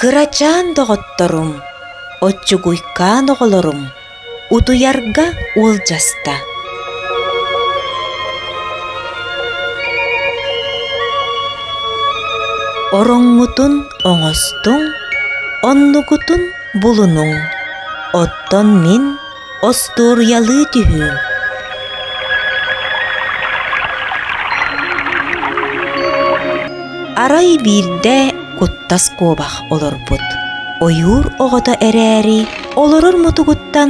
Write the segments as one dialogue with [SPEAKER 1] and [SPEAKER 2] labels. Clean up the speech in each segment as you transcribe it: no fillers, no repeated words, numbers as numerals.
[SPEAKER 1] Кырачаан доҕотторум, оччугуйкаан оҕолорум утуйарга уолдьаста. Ороҥҥутун оҥостуҥ, оннугутун булунуҥ, оттон мин остуоруйалыы түһүүм. Арай биирдэ куттас куобах олорбут. Ойуур оҕото эрээри, олорор мутугуттан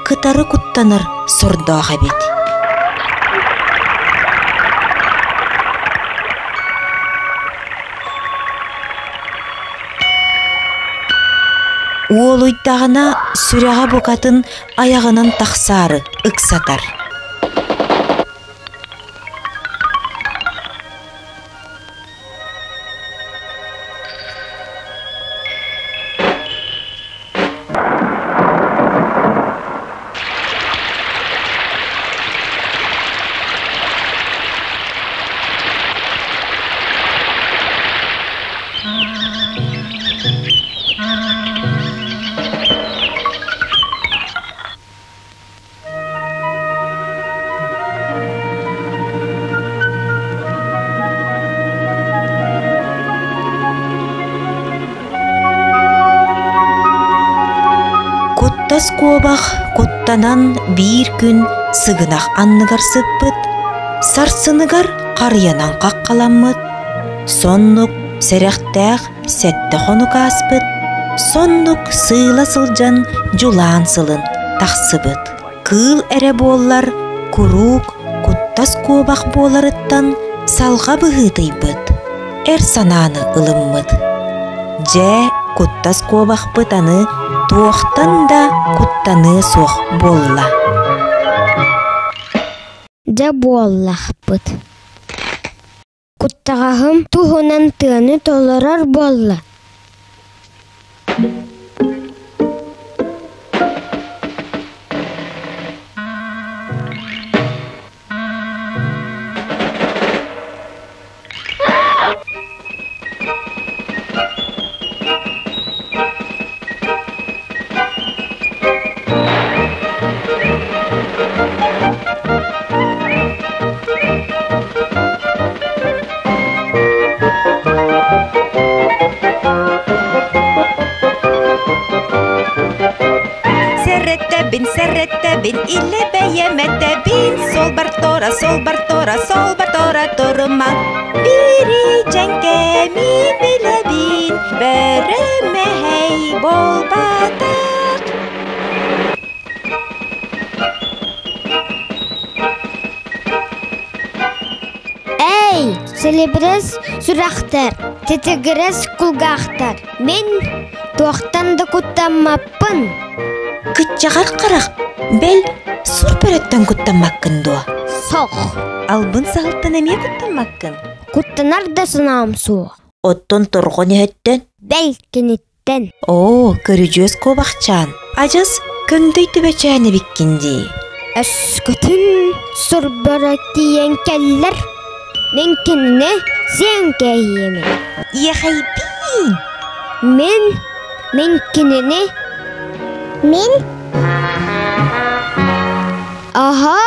[SPEAKER 1] кытары куттанар сордоох эбит. Уолуйдаҕына сүрэҕэ букатын айаҕынан тахсаары ыксатар. Куттас куобах куттанан биир күн сыгынах анныгар сыппыт, сарсыныгар харыйанан хаххаламмыт, соннук сэрэхтээх сэттэ хонук ааспыт, соннук сыыла сылдьан дьулаан сылын тахсыбыт. Кыыл эрэ буоллар куруук куттас куобах буоларыттан салҕа быһыытыйбыт, эр санааны ылыммыт. Дьэ, куттас куобахпыт аны туохтан да куттаныа суох буолла.
[SPEAKER 2] Дьэ буоллахпыт. Куттаҕаһым туһунан тыаны толорор буолла.
[SPEAKER 1] Сэрэттэбин, сэрэттэбин, илэ бэйэм этэбин, Солбар тора, солбар тора, солбар тора турума. Бири дьэҥкэми билэбин, бөрөмэһэй буолбатах.
[SPEAKER 2] Эй, сэлибирэс сүрэхтэр, титигирэс кулгаахтар, мин туохтан да куттаммаппын.
[SPEAKER 1] Кыччаҕар харах, бэл, сур бөрөттөн куттаммаккын дуо?
[SPEAKER 2] Сох.
[SPEAKER 1] Албын саһылтан эмиэ куттаммаккын?
[SPEAKER 2] Куттанар да санаам суох.
[SPEAKER 1] Оттон торҕон өһөттөн?
[SPEAKER 2] Бэл киниттэн.
[SPEAKER 1] Оо, көрүдьүөс куобахчаан, адьас көҥдөй төбөчөөн эбиккин дии.
[SPEAKER 2] Өскөтүн сур бөрө тиийэн кэллэр, мин кинини сиэн кээһиэмин.
[SPEAKER 1] Иэхэйбиин!
[SPEAKER 2] Мин, мин кинини, мин Аһа!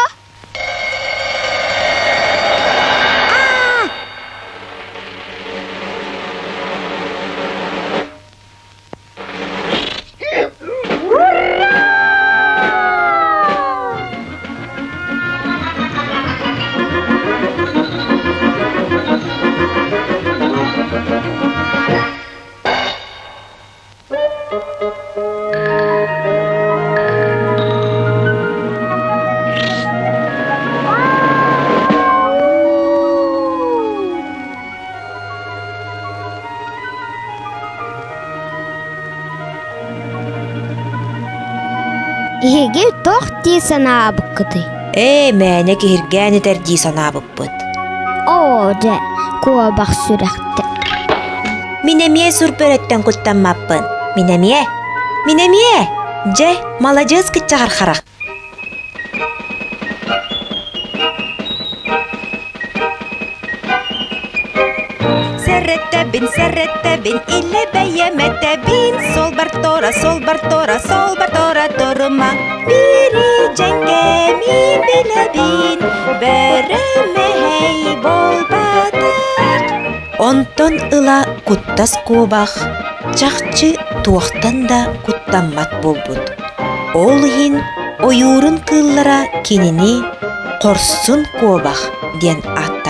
[SPEAKER 2] Эһиги туох дии санаабыккытый?
[SPEAKER 1] Ээ, мээнэ киһиргээн этэр дии санаабыппыт.
[SPEAKER 2] Оо, дьэ, куобах сүрэхтэ.
[SPEAKER 1] Мин эмиэ сур бөрөттөн куттаммаппын. Мин эмиэ. Мин эмиэ. Дьэ, маладьыас кыччаҕар харах. Сэрэттэбин, сэрэттэбин, илэ бэйэм этэбин. Суолбар туора, суолбар туора, суолбар туора турума. Биири дьэҥкэ мин билэбин, бөрө мэһэй буолбатах. Онтон ыла куттас куобах чахчы туохтан да куттаммат буолбут. Ол иһин ойуурун кыыллара кинини «Хорсун куобах» диэн ааттыыллар.